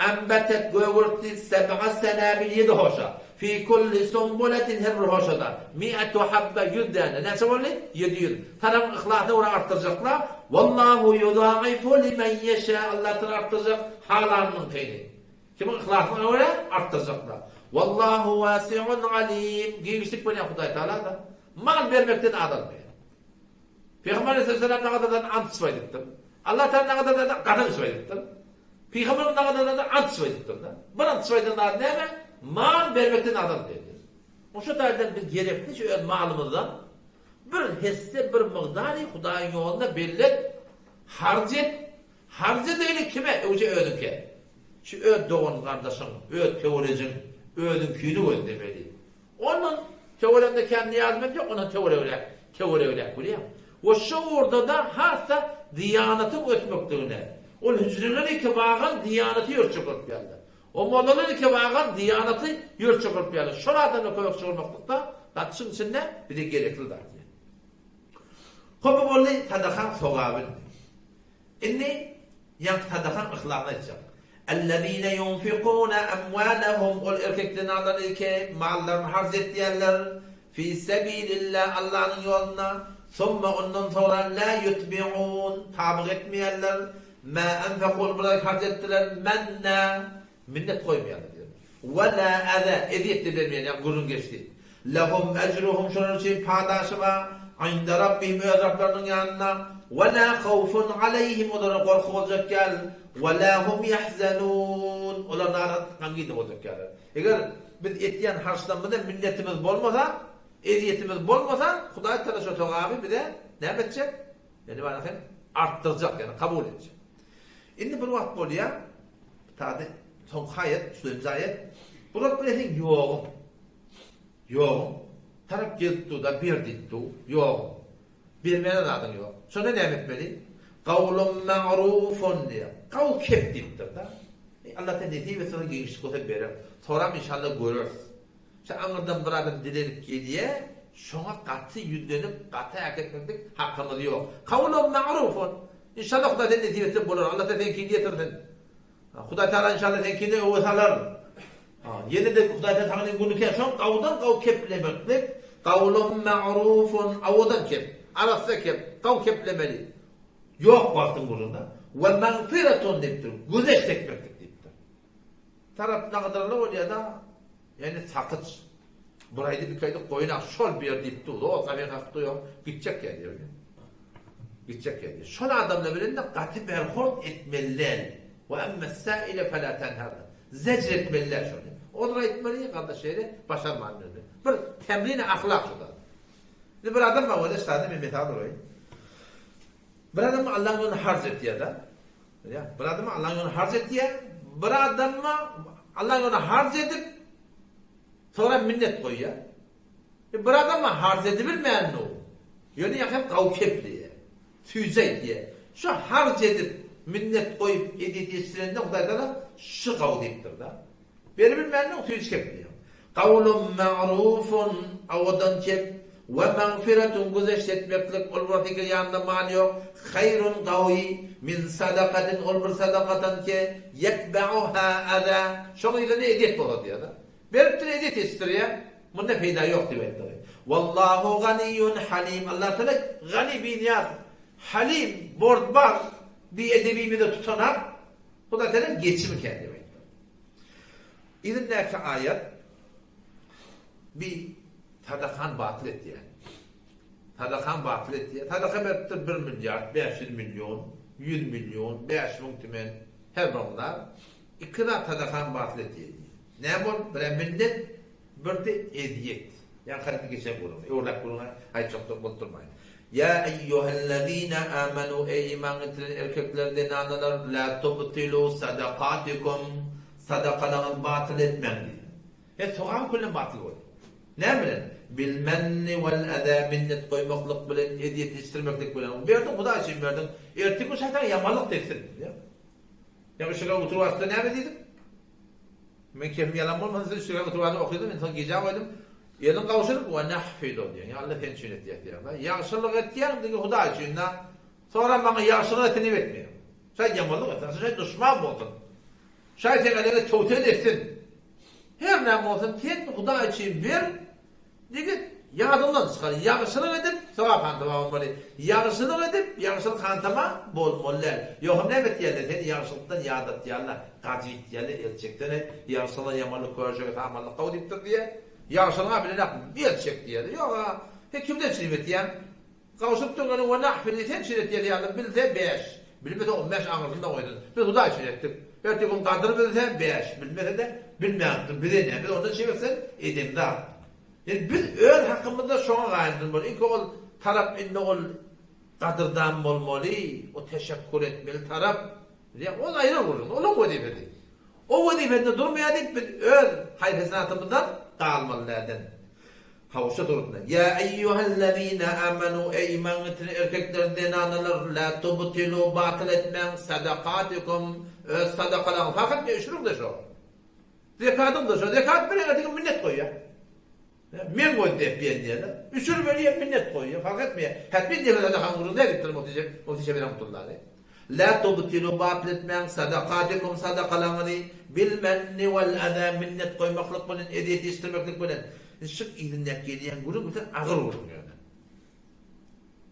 Enbetet, gögertdi, seb'a senabil, ýedi hoşa. Fi kulli sunbuletin, her bir hoşada, mi'etu habbe, ýüz däne. Näçe boldy? 700. Tarabyň yhlasyna görä artdyrjaklar. Wallahu yudaifu limen ýeşa, Allah Tagala artdyrjak halanynyňkyny. Kimiň yhlasyna görä artdyrjaklar. Wallahu wasi'un alim, giňişlik berýän Hudaý Tagala-da. Mal bermekden azalmaýar. Pygamber aleyhisselam nagadardan ant içip aýdypdyr. Allah Tagala nagadardan kasam içip aýdypdyr. Pygamber nagadardan ant içip aýdypdyr-da. Bir ant içip aýdan zady näme? Mal bermekden azal diýilýär. Oşa taýdan biz gerekliçe öz malymyzdan bir hesse, bir mygdary Hudaýyň ýolunda bellet, harç et. Harç edeli kime? Öwje özüňkä. Şu öz dogan-gardaşyň, öz töwerejiň, özüňkini gözlemeli. Ondan töwereginde kän nyýazment ýok, ondan töweregräk, töweregräk bilýäň. We şu ugurda-da has-da diýanatyň ösmekligine, ol hüjreler iki bagan diýanaty ýörtjek bolup ýalydyr. O mollalar iki bagan diýanaty ýörtjek bolup ýalydyr. Şol adamlara kömekçi bolmaklykda zat çyn içinde bize gerekli zat. Hop bu boldy sadakaň sogaby. Indi ýaňky sadakaň yhlasyny aýtjak. Ellezine ýunfikune emwalehum ol erkek zenanlar ki mallaryny harç etýärler fi sebilillah Allanyň ýolunda summa ondan soňra la ýutbiun tabyk etmeýärler ma enfaku ol bir zat harç etdiler mennä Minnet goýmaýarlar diýen. We la aza, ezýet-de bermeýär, ýagny gürrüň geçdi. Lehum ejruhum, şolar üçin padaşy bar, inde Rabbihim, öz Rablarynyň ýanynda, we la hawfun aleýhim, olara gorky boljak däl, we la hum ýahzenun, olar narahat, gamgyn-da boljak däller. Eger biz etýän harçlarymyzda minnetimiz bolmasa, ezýetimiz bolmasa, Hudaý Tagala şo sogaby bize näme etjek? Ýagny bana sen artdyrjak, ýagny kabul etjek. Indi bir wagt bolýar, Tady soňky aýat, üçlenji aýat. Bu zat bilen seň ýoguň. Ýoguň. Tarap gelip dur-da, ber diýip dur. Ýoguň. Bermäne zadyň ýok. Şonda näme etmeli? Gawlun ma'rufun diýýär. Gawl kep diýipdir-de. Allah sen nesip etse, giňişlik bolsa berer. Soram inşallah göreris. Şu aňyrdan bir adam dilenip gelýär, şoňa gaty ýüzlenip, gaty äketmeklik hakymyz ýok. Kawlun ma'rufun. Inşallah Hudaý sen nesip etse bolar. Allah sen seňkini ýetirsin. Hudaý Tagala inşallah seňkini öwe salar. Ýene-de Hudaý Tagala saňa günü ken şoň gawudan gaw keplemeklik, gawlun ma'rufun awadan kep, arassa kep, gaw keplemeli. Ýok wagtyň gurunda. We magfiratun diýipdir, güzeşt etmeklik diýipdir. Tarap nagydyrly bolýar-da, ýagny sakyç. Bir aýdyp, iki aýdyp goýun-a şol ber diýip dur, o gapyny kakyp durýar, gitjek ýa diýýär. Gitjek ýa diýýär. Şol adamlar bilen-de gaty berhort etmeli däl. We emmess-saile fela tenher. Zejr etmeli däl şony. Olar aýtmaly, gardaş şeýle, başarman ýördi. Bir temrin-i ahlak şu zat. Indi bir adam bar, öyle şada men mysal uraýyn. Bir adam Allaň ýolunda harç etýär-de. Ýa, bir adam Allaň ýolunda harç etýär, bir adama Allaň ýolunda harç edip, soňra minnet goýýar. E, bir adama harç edibilmän o. Ýöne ýa hem gaw kepleýär. Süýji aýtýar. Şu harç edip, minnet goýup, edip ýetişdirende Hudaý Tagala şu gaw diýipdir-de. Beribilmänsoň süýji kepleýär. Kawlun ma'rufun, owadan kep, we magfiretun, güzeşt etmeklik, ol wagt eke ýanynda mal ýok, haýrun, gawy, min sadakatin, ol bir sadakadan ke, ýetba'uha aza, şoň yzynda ezýet bolsa diýýär-de. Beripdir, ezýet ýetişdirýär, munda peýda ýok diýip aýtdygy. Wallahu ganiýun halim, Allah Tagala gani, binyýaz, halim, bordbar, biedebimize tutanak, Hudaý Tagala geçimikä diýip aýtdygy. Yzyndaky aýat bi sadakany batyl etýär. Sadakany batyl etýär. Sadaka beripdir bir milliard, 500 million, 100 million, 5000 tümen, her bir zat. Iki zat sadakany batyl etýär diýýär. Näme ol? Birä minnet, bir-de ezýet. Ýa haýsy geçen gürrüň, öwräk gürrüňe aýtjakda bolup durmaýyn. Ýa eýýuhellezine amenu eý iman getiren erkekler, zenanalar, la tubtilu sadakatikum Sadakalaryňyzy batyl etmäň diýdi. He, sogap küllen batyl bolýar. Näme bilen? Bil menni wal eza minnet goýmaklyk bilen, ezýet ýetişdirmeklik bilen. Berdiň, Hudaý üçin berdiň. Ertir gün şaýtan ýamanlyk degsin. Ýa üç rekat oturyp wagtda näme diýdik? Men kepim ýalan bolmasyn, siz üç rekat oturyp wagtda okydym, men soň gijä goýdum. Eliň gowşuryp, we nahfidu diýen. Ýa Allah sen üçin etýär diýen. Ýagşylyk etýäň diňe Hudaý üçin da. Soňra maňa ýagşylyk etsin diýip etmeýär. Şaý ýamanlyk etsin, şaý duşman bolsun. Şaý seň eliňe töwtel etsin. Her näme bolsun, sen Hudaý üçin ber, ýigit, ýadyňdan çykar, ýagşylyk edip, sogap hantama bolmaly. Ýagşylyk edip, ýagşylyk hantama bolmaly däl. Ýogsam näme etýärler, seni ýagşylykdan ýadatýarlar, gajytýarlar, el çeksene, ýagşylykdan ýamanlyk köşege samanlyk gowy diýipdir diýýär. Ýagşylyga bilenak el çek diýýär. Ýog-a, sen kimden çilim etýäň? Gowşuryp durgany we nahfili sen üçin etýär ýaly bilse bäş, bilmese on bäş aňyrsynda goýsun. Biz Hudaý üçin etdik. Ertir gün gadyr bilse bäş, bilmese-de bilmändir. Bize näme, biz ondan çevirsen edemzok. Indi biz öz hakymyzda şoňa gaýyndyn bol. Ilki ol tarap indi ol gadyrdan bolmaly, o teşekkur etmeli tarap. Bilýäň, ol aýry gürrüň, olaň wezipesi. O wezipesinde durmaýar diýip biz öz haýyr-hesenatymyzdan galmaly dälden. Hawa şu suratynda, Ýa eýýuhellezine amanu eý iman getiren erkekler zenanalar la tubtilu batyl etmäň sadakatikum öz sadakalaryňyzy fark etmeýär üşüriňde şo. Zekadyňda şo zekat bilen erteki minnet goýýar. Men goý dep diýen diýerler. Üşür berýär minnet goýýar fark etmeýär. Hätmi diýen sadakaň gürrüň däl diýipdir Mufti Şebi rahmetullahi. La tubtilu batyl etmäň sadakatikum sadakalaryňyzy bil menni wal aza minnet goýmaklyk bilen ezýet ýetişdirmeklik bilen. Indi şu yzyndaky gelýän gürrüň birden agyr gürrüň ýöne.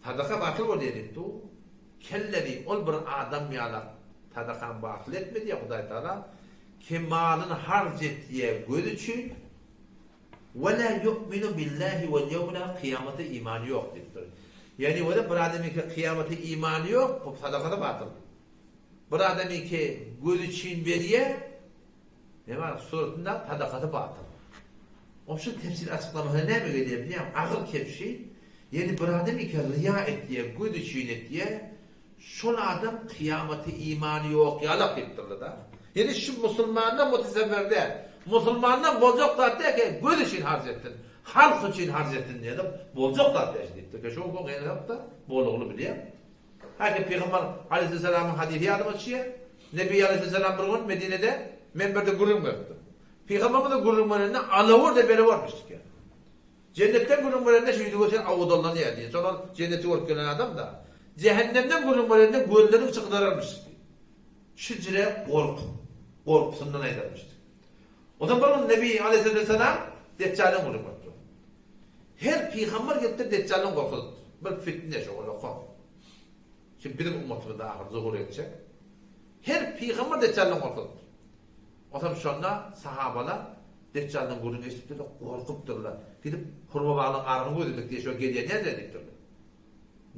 Sadaka batyl bolýar diýip dur. Kellezi ol bir adam ýalak sadakany batyl etme diýýär Hudaý Taala. Kim malyny harç etýär göz üçin Ve la yu'minu billahi vel yevmil ahir kyýamata imany ýok diýipdir. Ýagny weli bir adamyňky kyýamata imany ýok, bu sadakasy batyl. Bir adamyňky gözi üçin berýär, näme bar suratynda sadakasy batyl. Oň şu tefsir açyklamasyna näme gelýär bilýäňmi? Agyr kepşi, ýagny bir adamyňky ryýa etýär, göz üçin etýär, Şol adam kyýamata imany ýok ýalak diýipdirler-da. Ýöne şu musulmandan mutesewwer däl. Musulmandan boljak zat däl ki, göz üçin harç etsin, halk üçin harç etsin diýende boljak zat däl şu diýipdir. Şu gün gynansak-da bolugly bilýän. Hälki pygamber aleýhissalamyň hadysy ýadyma düşýär. Nebi aleýhissalam bir gün Medinede menberde gürrüň beripdir. Pygamberimiz gürrüň berende alawur-da bere bolmuşdyk. Jennetden gürrüň berende şu ýüzi görseň owadanlanýar diýýär. Şol ol jenneti görüp gelen adam-da. Jähennemden gürrüň berende gözleriniň içi gyzararmyş diýýär. Şu jire gorkup. Gorkusyndan aýdarmyşdy. Onsoň bir gün Nebi aleýhissalatu wessalam Deçjaldan gürrüň beripdir. Her pygamber gelipdir Deçjaldan gorkuzypdyr. Bir fitne şo olakan. Şu biziň ummatymyzda ahyr zuhur etjek. Her pygamber Deçjaldan gorkuzypdyr. Onsoň şonda sahabalar Deçjaldan gürrüň eşidipdirler, gorkupdyrlar. Gidip hurma baglaryň arasyny gözledik diýe şo gelýän näde diýipdirler.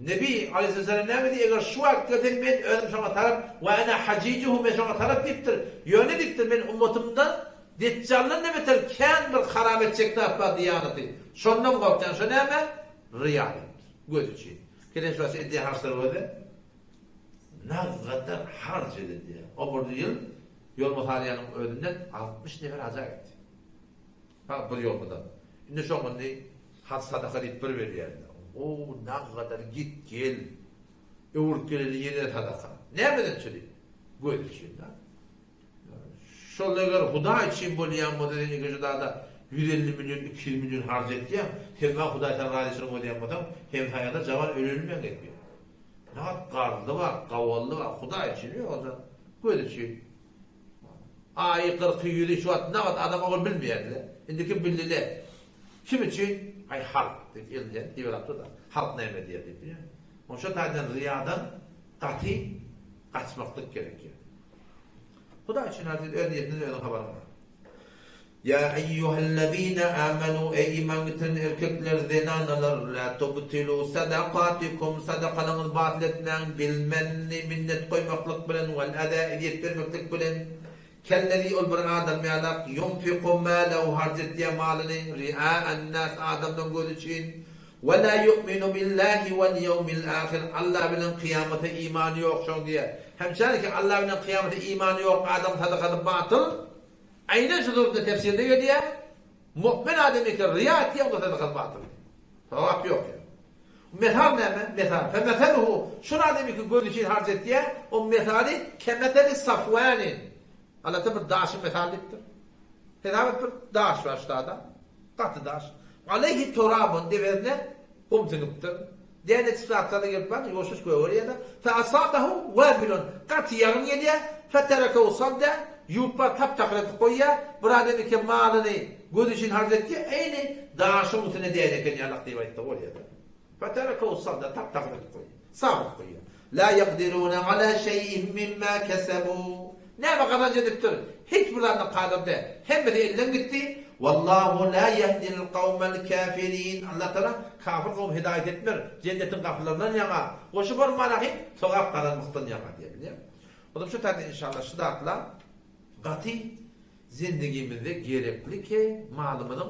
Nebi aleýhissalam näme diýýär, eger şu wagt gelse men özüm şoňa tarap, we ene hajijuhu men şoňa tarap diýipdir. Ýöne diýipdir men ummatymdan Deçjaldan-da beter kän bir harap etjek zat bar diýanaty. Şondan gorkýan. Şo näme? Ryýa diýipdir. Göz üçin. Kelen şu wagt edýän harçlary göze nagadar harç edilýär. O bir ýyl Ýolmasarýanyň özünden 60 nefer haja gitdi. Ha bir ýolmadan. Indi şoň indi haj sadaka diýip bir berýärler. O nagadar git gel. Öwrüp geleli ýene sadaka. Nämeden çüri? Göz üçin da. Şol eger Hudaý üçin bolýan bolsa sen ýeke şu zada 150 million 200 million harç etýäň. Sen maňa Hudaý seni razyçylygyny gözleýän bolsaň, hemsaýaňda jawan ölelmän gepýär. Nagt garzly bar, gawally bar, Hudaý üçin ýok ol göz üçin. Aýy, gyrky, ýüzi şu wagt nagt adam ogul bilmeýärdiler. Indiki bildiler. Kim üçin? Aý halk diýip elden diýip alapdyr-da. Halk näme diýer diýip bilýän. Oň şo taýdan ryýadan gaty gaçmaklyk gerek ýa. Hudaý üçin harç et, öz niýetinden özüň habaryň bar. Ýa eýýuhellezine amenu eý iman getiren erkekler, zenanalar, la tubtilu sadakatikum sadakalaryňyzy batyl etmäň, bil menni minnet goýmaklyk bilen, wal aza ezýet bermeklik bilen, kellezi ol bir adam ýalak, ýunfiku malehu harç etýär malyny, riaen nas adamlaryň gözi üçin, we la ýu'minu billahi wal ýewmil ahir Alla bilen kyýamata imany ýok şoň diýýär. Hemçaniki Alla bilen kyýamata imany ýok adam sadakasy batyl, Aýnan şu suratda tefsirde gelýär, Mu'min adam eken riýa etýär onda sadakasy batyl. Sogap ýok ýa. Mesal näme? Mesal. Femeseluhu şol adam eken göz üçin harç etýär, oň mesaly kemeseli safwanin. Allatda bir daşyň mesaly diýipdir. Hesap et bir daş bar şu dada. Gaty daş. Aleýhi turabun depesine gum siňipdir. Däneçik zatlar-da gelip bar, ýuwaş-ýuwaş gögerýär-de. Fe asabehu wabilun. Gaty ýagyn gelýär. Feterekehu sadda. Ýuwup bar tap-takyr edip goýýar. Bir adam eken malyny gözi üçin harç etýär, eýni daşyň üstüne däne eken ýalak diýip aýtsa bolýar-da. Feterekehu sadda tap-takyr edip goýýar. Sap edip goýýar. La ýakdiruna ala şeý'in mimma kesebu. Näme gazanç edipdir? Hiç bir zadyna kadyr däl. Hemmesi elden gitdi. Wallahu la ýehdil kawmel käfirin. Allah Tagala kafir kowmy hidaýat etmer. Jennetiň gapylaryndan ýaňa, goşup bolman ahy, sogap gazanmakdan ýaňa diýýär. Bilýäňmi? Olam şu taýdan inşallah şu zatlar gaty zindigimizde gerekli ki malymyzyň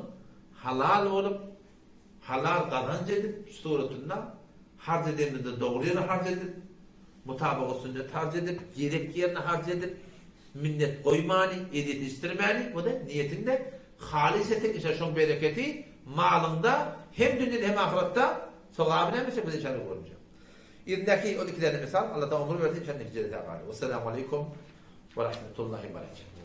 halal bolup, Halal gazanç edip, suratynda harç edenimizde dogry ýere harç edip, mutabagy sünnet harç edip, gerek ýerine harç edip, minnet goýmany, ezýet eşitdirmäni, bu-da niýetiňde halys etseň inşallah şoň bereketi malyňda hem dünýede hem ahyratda sogaby näme etjek biz inşallah görünjek. Yzyndaky ol iki däne mysal, Allahdan ömür berse inşallah netijeleri galy. Wessalamu aleýkum we rahmetullahi we berekatuh.